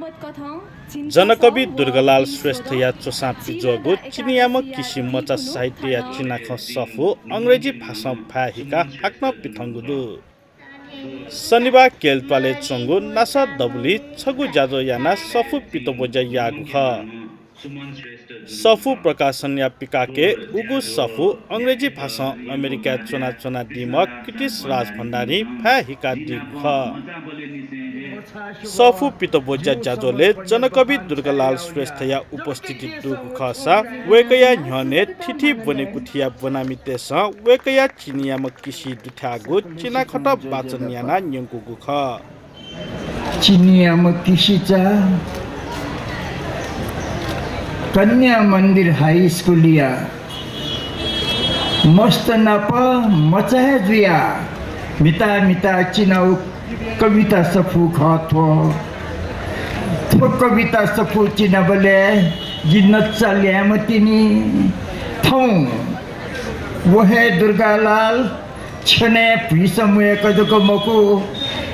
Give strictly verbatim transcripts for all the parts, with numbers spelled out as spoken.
जनकवि दुर्गालाल श्रेष्ठया च्वसां पिज्वःगु चिनियाम्ह किसि मचा साहित्यया चिनाखँ सफू अंग्रेजी भाषां भाय् हिकाः हाकनं पिथंगु दु। शनिबाः केहेँ त्वालय् च्वंगु नासः दबुलिइ छगू ज्याझ्वः यानाः सफू पितब्वज्या याःगु खः। सफू प्रकाशनया पिकाके उगु सफू अंग्रेजी भाषां अमेरिकाय् च्वनाच्वनादीम्ह कितिश राजभण्डारीं भाय् हिकादीगु खः। सफू पितब्वज्या ज्याझ्वलय् जनकवि दुर्गालाल श्रेष्ठया उपस्थिति दुगु खःसा वय्कःया न्ह्यःने थीथी ब्वनेकुथिया ब्वनामितय्सं वय्कःया चिनियाम्ह किसि दुथ्याःगु चिनाखँत वाचन यानाः न्यंकूगु खः। चिनियाम्ह किसिचा कन्या मन्दिर हाई स्कुलया मस्त नाप मचा हे जुयाः म्हिता म्हिता चिनागु कविता सफू खः थ्व। थ्व कविता सफू चिनाबलय् जि नचा ल्याय्म्ह तिनि। थौं व हे दुर्गालाल छ्यनय् भुइँसं मुयेक जक मखु,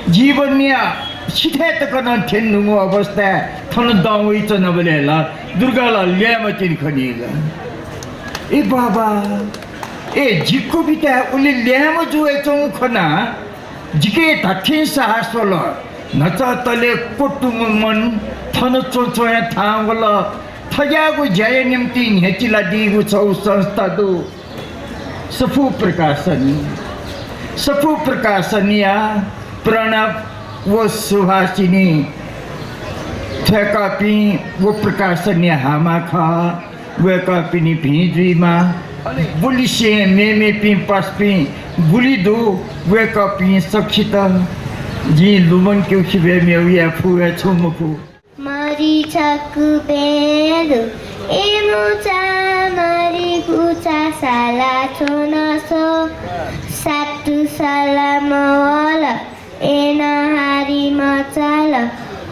जीवनया सिथय् तक नं थ्यनेधुंगु अवस्थाय् थन दं वइच्वनाबलय् ला दुर्गालाल ल्याय्म्ह तिनि खनी ला? ए बाबा, ए जि कविताय् उलि ल्याय्म्ह जुयाच्वंगु खनाः जिके धात्थें साहस वल। न्हाचः तले क्वतुंगु मन थन च्वंच्वं हे थाहां वल। थज्याःगु ज्याया निंतिं न्ह्यचिलादीगु छगू संस्था दु। सफू प्रकाशन। सफू प्रकाशनया प्रणव व सुभाषिनी थ्वय्कःपिं व प्रकाशनया हामा खः। वय्कःपिनि भिं जुइमा। गुलिसें मेमेपिं पासापिं गुलि दु, वय्कःपिं सकसित जिं लुमंकेगु खिबय् मेगु याये फु हे छुं मखु। मरि छकू बँय् दु, ए मुचा मरि गुचा साला च्वन स्व। सातु साला मवल, ए नं हारि मचाल,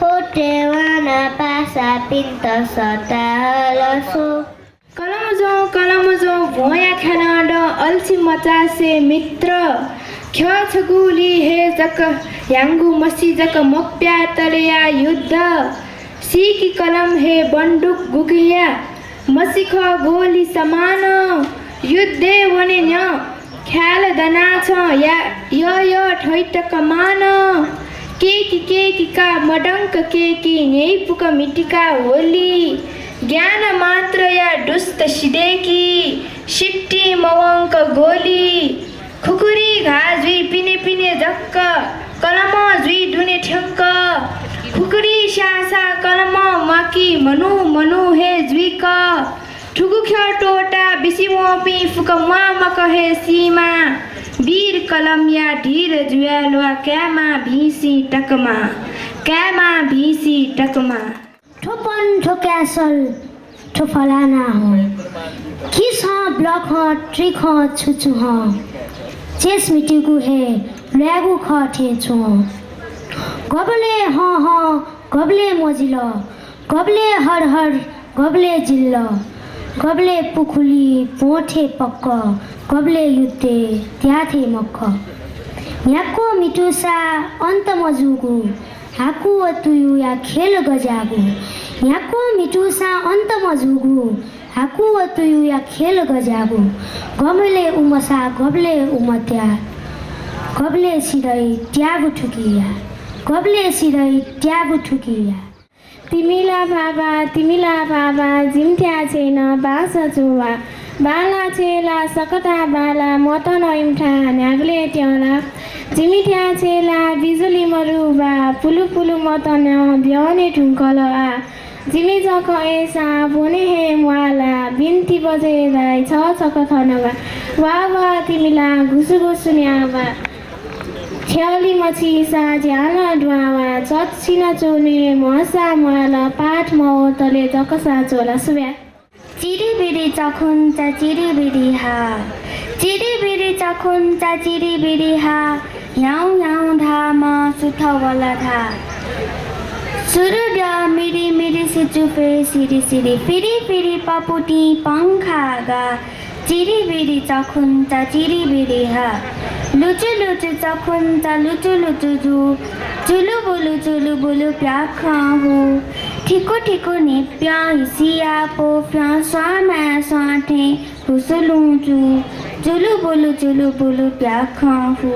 होते वन पासापिन्त सताहल स्व। कलमज्वं, कलमज्वं भ्वंया ख्यानादँ अल्छि मचासे मित्र। ख्यः छगुलिइ हे जक ह्याउँगु मसि जक मप्या तलेया युद्ध। सीकि कलम हे बन्दुक गुकिया मसि खः गोली समान। युद्धय् वने न्ह्यः ख्याल दनाछं या, यः यः ठैत कमान। केकि केकि का मदंक केकि न्ह्यइपुक मितिका होली। ज्ञान मात्रया दुष्ट सिधय्कि सित्तिं मवंक गोली। खुकुरी घाः जुइ पिने पिने जक कलमं जुइ दुने थ्यंक। खुकुरी स्याःसा कलमं म्वाकी मनू मनू हे जुइक। थुगु ख्यः त्वःताः बिसिवंपिं फुक्क म्वाःमक हे सीमा। वीर कलमया धीर जुयाः ल्वाः कायेमा भिंसिं तकमा, कायेमा भिंसिं तकमा। थ्व पन, थ्व काय् सल, थ्व फलाना हँ। खिस हँ, ब्लक हँ, ट्रिक हँ, छु छु हँ। चेस मितिगु हे ल्वायेगु खः थें च्वं। गबलय् हँ हँ, गबलय् मजिल, गबलय् हर हर, गबलय् जिल्ल, गबलय् पुखुली ब्वं थें पक्क, गबलय् युद्धय् त्याः थें मक्क। न्ह्याक्व म्हितुसा अन्त मजूगु हाकु व तुयुया खेल गज्याःगु। न्ह्याक्व म्हितुसा अन्त मजूगु हाकु व तुयुया खेल गज्याःगु। गबलय् उमसा गबलय् उमत्या, गबलय् सिधइ त्याःगु थुकिया, गबलय् सिधइ त्याःगु थुकिया। तिमिला बाबा, तिमिला बाबा, जिमिथ्या छेँ नं बांलाः च्वंला। बांलाः छेँ ला सकतां बांलाः, मतं नं इमिथाय् न्ह्याबलें त्यंला। जिमिथ्या छेँ ला बिजुली मदुबा, पुलु पुलु मतं नं ब्यने धुंकल आ। जिमि जक अय्सां ब्वने हे म्वाःला, बिन्ति बजय् दाइ छ छकः थन वा। वा वा तिमिला गुसु गुसु न्याः वा। थ्यंलि मछिसा झ्यालं दुहां वा, चच्छि नं च्वने म्हसा म्वाःला, पाठ मवतले जकसा च्वला सुब्या। चिरिबिरी चखुन्चा चिरिबिरी हा, चिरिबिरी चखुन्चा चिरिबिरी हा, ह्याउँ ह्याउँ धाःम्ह सुथ वल धा। सुरुद्या मिरी मिरी सिचुफे सिरी सिरी, फिरी फिरी पपुटिं पंखा गा, चिरिबिरी चखुन्चा चिरिबिरी हा। लुचु लुचु चखुंचा लुचु लुचु जू, चुलुबुलु चुलुबुलु प्याखं हू। थिकु थिकु न्हिप्यं हिसिया पोफ्यं स्वां माया स्वां थें हुसुलुं चू, चुलुबुलु चुलुबुलु प्याखं हू।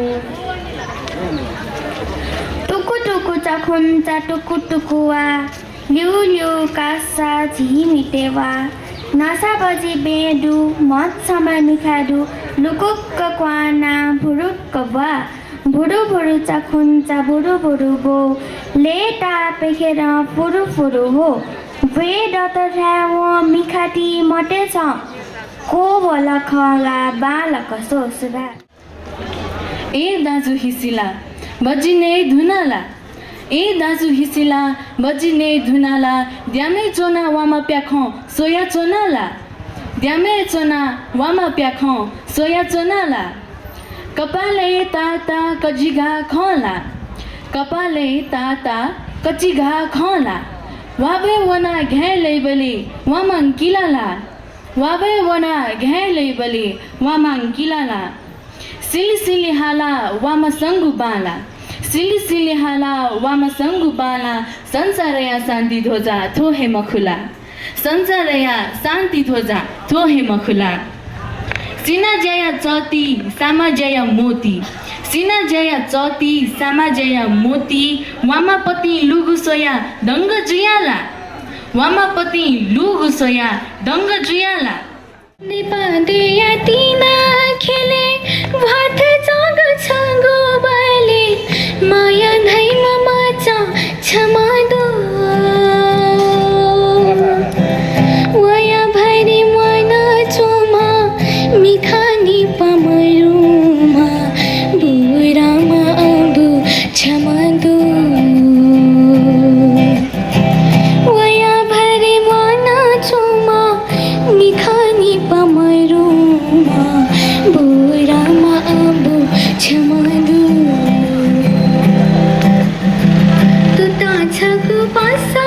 टुकु टुकु चखुंचा टुकु टुकु वा, ल्यू ल्यू कासा झीमिते वा। नसा बजि बें दु, मत छमा मिखा दु, लुकुक्क क्वाना भुरुक्क ब्वा। भुरु भुरु चखुंचा भुरु भुरु बो, लेता पेखेरं फुरु फुरु हो। ब्वे दत थाय् वं मिखाति मते छं, को वल खँ ला बांलाक सो सुभाय्। ए दाजु हिसिला, बजिने धुनाला। ए दाजु हिसिला, बजिने धुनाला। द्यामे च्वना वामा प्याखं स्वया च्वनाला। द्यामे च्वना वामा प्याखं स्वया च्वनाला। कपालय् ताता कजिघा खंला। कपालय् ताता कजिघा खंला। वाबे वना घाँय् लइबलि वामां किलाला। वाबे वना घाँय् लइबलि वामां किलाला। सिलि सिलि हाला वामा संगु बांला। सिलि सिलि हाला वामा संगु बांला। संसारया शान्ति ध्वजा थ्व हे मखुला। संसारया शान्ति ध्वजा थ्व हे मखुला। सिना ज्याया चती, सामा ज्याया मोती। सिना ज्याया चती, सामा ज्याया मोती। वामा पतिं लुगु स्वया दंग जुयाला। वामा पतिं लुगु स्वया दंग जुयाला। नेपादेया तिना खेले भ्वाथ जग छगो बले माया धाइमा माचा क्षमा दु। वया भरि मन चोमा मिखानी पमरुमा बुरामा अबु क्षमा दु। वया भरि मन चोमा मिखानी पमरुमा बुरामा अबु क्षमा दु। तुता छगु पासा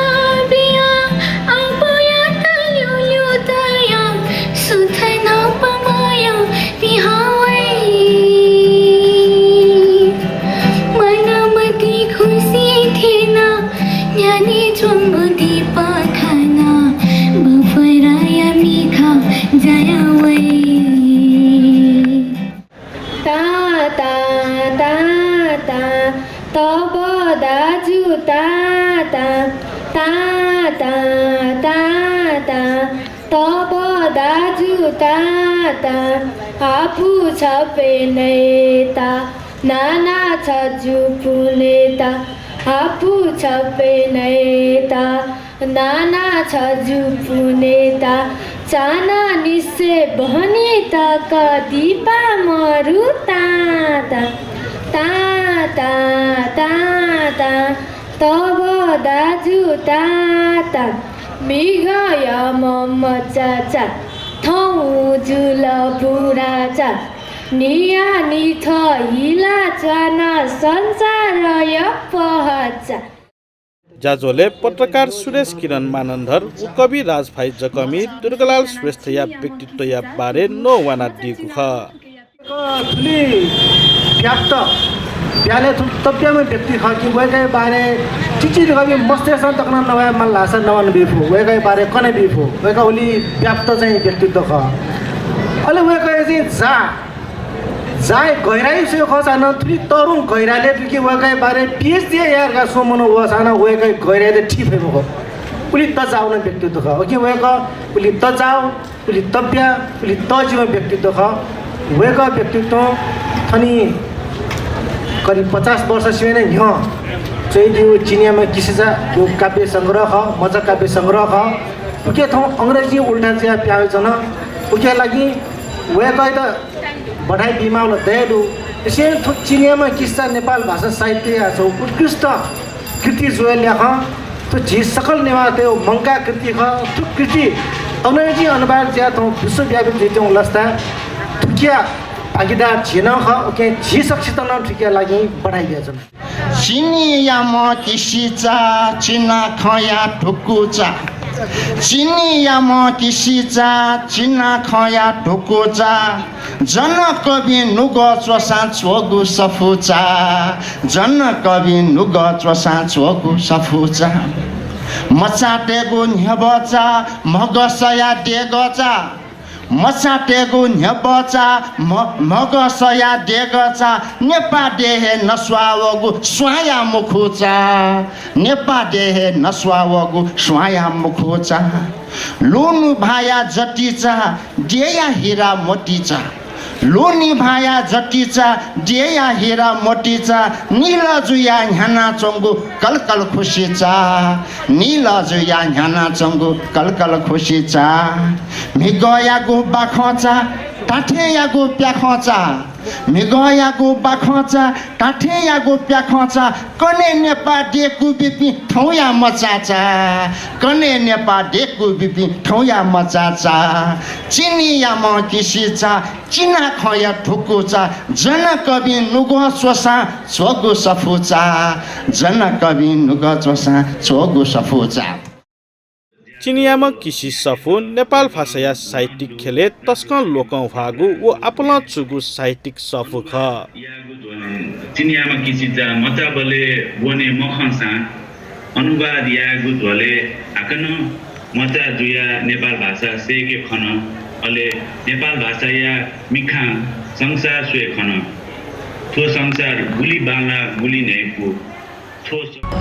बिया अबुया तल्यु ल्यु तया सुथना पमाया पिहावै। मनमति खुसी थेना न्याने च्वंगु दिपा खाना बफराया मिखा जाया वइ। ता, ता, ता, ता, तब दाजु ता, ता, ता, ता, ता, ता, तब दाजु ता, ता, आफू छपे नयेता, नाना छजु पुनेता, आफू छपे नयेता, नाना छजु पुनेता, चाना निसे बहनी तक दिपा मरु ता, ता, ता, ता, ता, ता, तब दाजु ता, ता, मिगया मम चाचा, थौं जुल बुराचा, निया निथ हिला च्वाना संसारया पहचा। ज्याझ्वलय् पत्रकार सुरेश किरण मानन्धर व कवि राजभाइ जकःमि दुर्गालाल श्रेष्ठया व्यक्तित्वया बारे नवानादीगु खः। वय्‌कः थुलि व्याप्त, ब्यालय् थुलि तब्याम्ह व्यक्ति खः कि वय्‌कःया बारे चिचि धकाः मस्तय्‌सं तक नं नवाये माल धाःसा नवाना बी फु, वय्‌कःया बारे कना बी फु। वय्‌कः उलि व्याप्त चाहिँ व्यक्तित्व खः। अले वय्‌कःया चाहिँ जा जाय् गहिराइ स्वये खःसा नं थुलि तःधंगु गहिरालय् दु कि वय्‌कःया बारे PhD याये धकाः स्वम्ह मनू वःसा नं वय्‌कःया गहिराइत थी फइ मखु। उलि तजाःगु नं व्यक्तित्व खः। उकिं वय्‌कः उलि तजाःगु, उलि तब्या, उलि तःजिम्ह व्यक्तित्व खः। वय्‌कः व्यक्तित्वं थनि करिब पचास वर्ष स्वयां न्ह्यः च्वयादीगु चिनियाम्ह किसिचा व काव्य संग्रह खः, मचा काव्य संग्रह खः। उके थौं अंग्रेजी उल्टा जुयाः पिहां वयाच्वन। उके लागि वय्‌कःयात बधाई बीमाःगु ला दया दु। अय्‌सां थ्व चिनियाम्ह किसिचा नेपाल भाषा साहित्यया छगू उत्कृष्ट कृति जुया ल्याखं। थ्व झी सकल नेवाःतय् मंकाः कृति खः। थ्व कृति अंग्रेजी अनुवाद जुयाः थौं विश्वव्यापी जुइत्यंगु लसताय् थुकिया भागीदार झी नं खः। उकिं झी सकसितं नं थुकिया लागि बधाई बियाच्वना। चिनियाम्ह किसिचा, चिना खँया धुकुचा। चिनियाम्ह किसिचा, चिना खँया धुकुचा, जनकविं नुगः च्वसां च्वःगु सफुचा, जनकविं नुगः च्वसां च्वःगु सफुचा। मचातय्गु न्ह्यबचा, म्हगसया देगचा, मचातय्गु न्ह्यबचा, म्ह-, म्हगसया देगचा, नेपाः देय् हे नस्वाःवःगु स्वांया मुखुचा, नेपाः देय् हे नस्वाःवःगु स्वांया मुखुचा। लुनु भाया जतिचा, देया हिरा मोतिचा। लुनि भाया जतिचा, देया हिरा मोतिचा, निल जुया न्ह्यानाच्वंगु कलकल खुसिचा, निल जुया न्ह्यानाच्वंगु कलकल खुसिचा। म्हिगःयागु बाखंचा, ताथेंयागु प्याखंचा, म्हिगःयागु बाखंचा, ताथेंयागु प्याखंचा, कन्हय् नेपाः देय् क्वबिपिं थौंया मचाचा, कन्हय् नेपाः देय् क्वबिपिं थौंया मचाचा। चिनियाम्ह किसिचा, चिना खँया धुकुचा, जनकविं नुगः च्वसां च्वःगु सफुचा, जनकविं नुगः च्वसां च्वःगु सफुचा। चिनियाम्ह किसि सफू नेपाल भाषाया साहित्यिक ख्यलय् तसकं लोकंह्वाःगु व आपालं चूगु साहित्यिक सफू खः। चिनियाम्ह किसिचा मचाबलय् वने मखंसां अनुवाद यायेगु झ्वलय् हाकनं मचा जुयाः नेपाल भाषा सय्के खन। अले नेपाल भाषाया मिखां संसार स्वये खन। थ्व संसार गुलि बांलाः गुलि न्ह्याइपु। थ्व स-